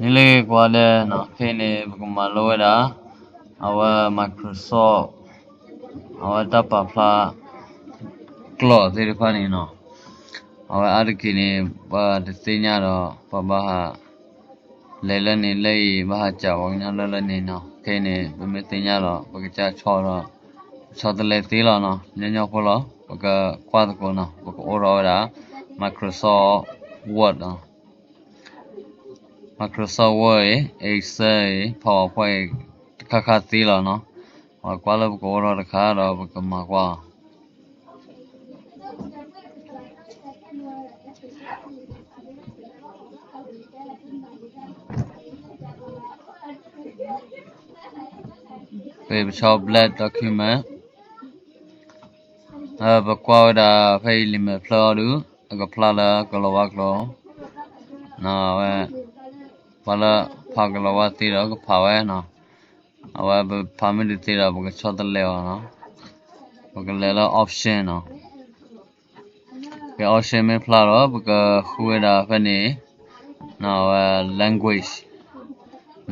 န့ၣ်လၢကွၢ်ဒဲးနီၤ, ခဲအံၤန့ၣ် ပကမၤလိဝဲဒၣ် အဝဲ Microsoft အဝဲတၢ်ပာ်ဖျါ ကျိာ်သ့ၣ်တဖၣ်န့ၣ်နီၤ, အဝဲအါတက့ၢ်န့ၣ် ပှၤတသ့ၣ်ညါဒီး ပှၤဘၣ်ဟး လဲၤလၢန့ၣ်လၢအံၤ ဘၣ်ဟးစံးပှၤကညီလၢလၢန့ၣ်နီၤ, ခဲအံၤန့ၣ် ပမ့ၢ်သ့ၣ်ညါဒီး ပကစၢ်ဆီဒီး ဆီတလဲသ့လီၤနီၤ, ညီညီဖိလီၤ, ပကကွၢ်သကိးနီၤ, ပကအိးထီၣ်ဝဲဒၣ် Microsoft Word နီၤ. Microsoft Word အံၤ, Excel အံၤ, PowerPoint အံၤ တခါခါသ့လီၤနီၤ, ပကွၢ်လၢပကအိးထီၣ်တခါဒီးပကမၤကွၢ်အီၤ. ပဆီ blank document ပကွၢ်ဝဲဒၣ်ဖဲအံၤလံာ်မဲာ်ဖျၢၣ်အီၤဒုး အကဖျါလၢကလီၤဝါကျိာ်, ဝဲ ပှၤလၢဖးကလီၤဝါသ့ဒီးကဖးဝဲနီၤ, အဝဲပဖးမ့ၢ်တသ့ဒီး ပကဆီတလဲအီၤနီၤ, ပကလဲၤလၢ option နီၤ, ကဲ option မ့ၢ်ဖျါဒီး ပကဃုဝဲဒၣ်ဖဲန့ၣ် အဝဲ language,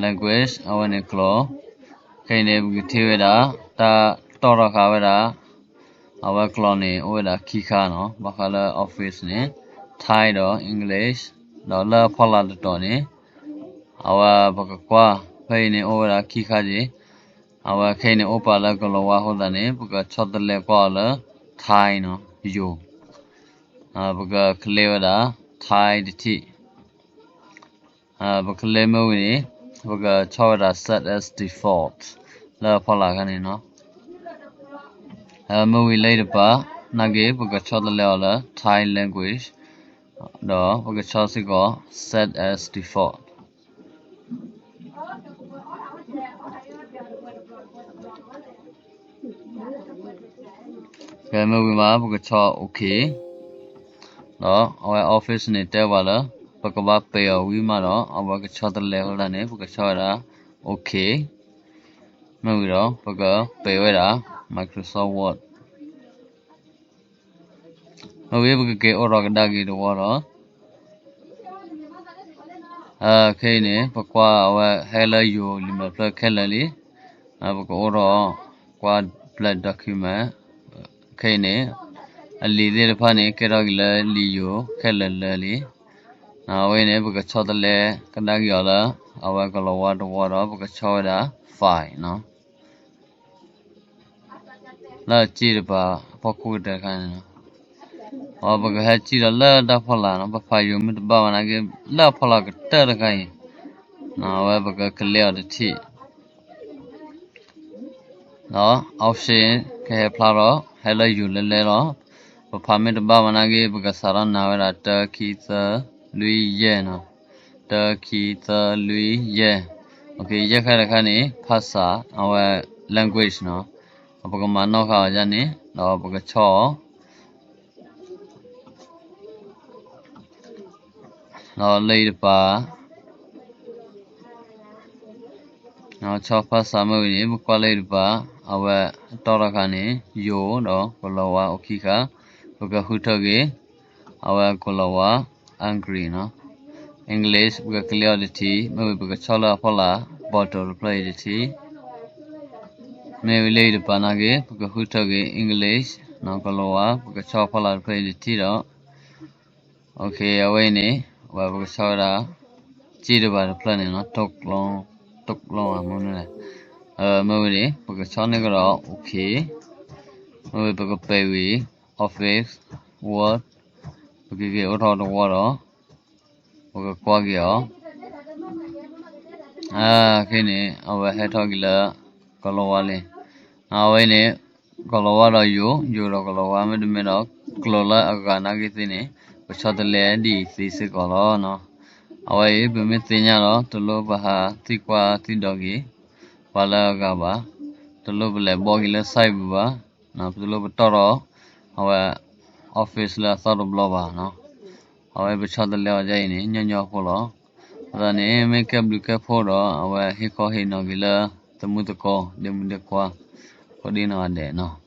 language အဝဲန့ၣ်ကျိာ်, ခဲအံၤန့ၣ် ပကထံၣ်ဝဲဒၣ် တၢ်တီၣ်ထီၣ်ဃာ်ဝဲဒၣ် အဝဲကျိာ်န့ၣ် အိၣ်ဝဲဒၣ်ခံခါနီၤ, ဘၣ်ဃးလၢ office န့ၣ် Thai ဒီး English, ဒီးလၢအဖီလာ်တတီၤန့ၣ် အဝဲပကကွၢ် ဖဲအံၤန့ၣ် အိၣ်ဝဲဒၣ်ခံခါက့ၤ, အဝဲခဲအံၤန့ၣ် အိၣ်ပာ်လၢကလီၤဝါအဃိသတးန့ၣ် ပကဆီတလဲကွၢ်အီၤလၢ Thai နီၤ, ယိၤ, ပက click ဝဲဒၣ် Thai တထံၣ် ပက click မ့ၢ်ဝံၤန့ၣ် ပကဆီဝဲဒၣ် set as default လၢအဖီလာ်အခါန့ၣ်နီၤ, မ့ၢ်ဝံၤလၢအံၤတပၤ နာ်က့ ပကဆီတလဲအီၤလၢ Thai language ဒီးပကဆီစ့ၢ်ကီး set as default. ကဲ မ့ၢ်ဝံၤမး ပကဆီ OK ဒီးအဝဲ office န့ၣ်တဲပှၤလၢ ပကဘၣ်ပ့ၤအီၤဝံၤမးဒီး အဝဲကဆီတလဲအဃိသတးန့ၣ် ပကဆီဝဲဒၣ် OK မ့ၢ်ဝံၤဒီး ပကပ့ၤဝဲဒၣ် Microsoft Word မ့ၢ်ဝံၤ ပကက့ၤအိးထီၣ်ကဒါက့ၤတဝီဒီး ခဲအံၤန့ၣ် ပကွၢ်အဝဲဟဲလၢယိၤလံာ်မဲာ်ဖျၢၣ်ခဲလၢာ်လံ, ပကအိးထီၣ်ကွၢ် blank document ခဲအံၤန့ၣ် အလံာ်သ့ၣ်တဖၣ်န့ၣ် ကဲထီၣ်က့ၤလၢလံာ်ယိၤခဲလၢာ်လၢာ်လံ, အဝဲအံၤန့ၣ် ပကဆီတလဲကဒါက့ၤအီၤလၢ အဝဲကလီၤဝါတဝီဒီး ပကဆီဝဲဒၣ် file နီၤ. လၢအစ့ၣ်တပၤ အဖီခိၣ်ကတၢၢ်တခါန့ၣ်လီၤ. အပကဟဲစံၣ်ဒီးလၢတၢ်ဖီလာ်နီၤ, ပဖးယိၤမ့ၢ်တဘၣ်ဘၣ်နာ်က့ လၢအဖီလာ်ကတၢၢ်တခါအံၤ, အဝဲပက click အီၤတထံၣ် ဒီး option ကဟဲဖျါထီၣ် ဟဲလၢယိၤလဲလဲလီၤ. ပဖးမ့ၢ်တဘၣ်ဘၣ်နာ်က့ ပကစးထီၣ်နာ်ဝဲဒၣ် တၢ ခံ သၢ လွံၢ် ယဲၢ်နီၤ, တၢ ခံ သၢ လွံၢ် ယဲၢ်, ယဲၢ်ခါတခါန့ၣ် ဖၣ်ဆၣ် အဝဲ language နီၤ, ပကမၤနီၣ်ဃာ်အီၤဒ်န့ၣ် ဒီးပကဆီအီၤ ဒီးလၢအံၤတပၤ ဆီဖၣ်ဆၣ်မ့ၢ်ဝံၤန့ၣ် ပကွၢ်လၢအံၤတပၤ အဝဲအတီၢ်တခါန့ၣ် ယိၤဒီးကလီၤဝါအိၣ်ခံခါ, ပကဃုထၢက့ၤ အဝဲကလီၤဝါ English နီၤ, English ပက click အီၤတထံၣ်, မ့ၢ်ဝံၤပကဆီလၢအဖီလာ် bottom တဖျၢၣ်အံၤတထံၣ်, မ့ၢ်ဝံၤလၢအံၤတပၤနာ်က့ ပကဃုထၢက့ၤ English နီၤ ကလီၤဝါ ပကဆီအဖီလာ်တဖျၢၣ်အံၤတထံၣ်ဒီး OK အဝဲအံၤန့ၣ် အဝဲပကဆီဝဲဒၣ် စ့ၣ်တပၤတဖျၢၣ်န့ၣ်နီၤ, တကလီၤ တကလီၤမ့ၢ်န့ၣ်, မ့ၢ်ဝံၤန့ၣ် ပကဆီန့ၢ်ကဒီး OK, မ့ၢ်ဝံၤပကပ့ၤဝံၤ Office Word, ပကက့ၤအိးထီၣ်တဝီဒီး ပကကွၢ်က့ၤအီၤ, ခဲအံၤန့ၣ် အဝဲဟဲထီၣ်က့ၤလၢ ကလီၤဝါလံ, အဝဲအံၤန့ၣ် ကလီၤဝါဒီးယိၤ, ယိၤဒီးကလီၤဝါ မ့တမ့ၢ်ဒီး ကျိာ်လၢအဂၤနာ်က့သ့ၣ်န့ၣ် ပဆီတလဲဒ်အံၤသ့စ့ၢ်ကီးလီၤ. အဝဲအံၤ ပမ့ၢ်သ့ၣ်ညါဒီး တလိၣ်ပဟးသံကွၢ်သံဒိးက့ၤ ပှၤလၢအဂၤဘၣ်, တလိၣ်ပလဲၤဘီက့ၤလၢ site ပူၤဘၣ်, တလိၣ်ပတီၢ်ထီၣ် အဝဲ office လၢအသီတဘျီဘၣ်နီၤ. အဝဲပဆီတလဲအီၤဒ်အံၤန့ၣ် ညီညီဖိလီၤ. အဃိသတးန့ၣ် မ့ၢ်ကဲဘျုးကဲဖှိၣ်ဒီး အဝဲဟ့ၣ်ခီဟ့ၣ်နီၤက့ၤလၢ သမုၢ်သကိး ဒ့မုၣ်ဒ့ခွါ ကိးဒံနီၢ်ဂၤဒဲးနီၤ.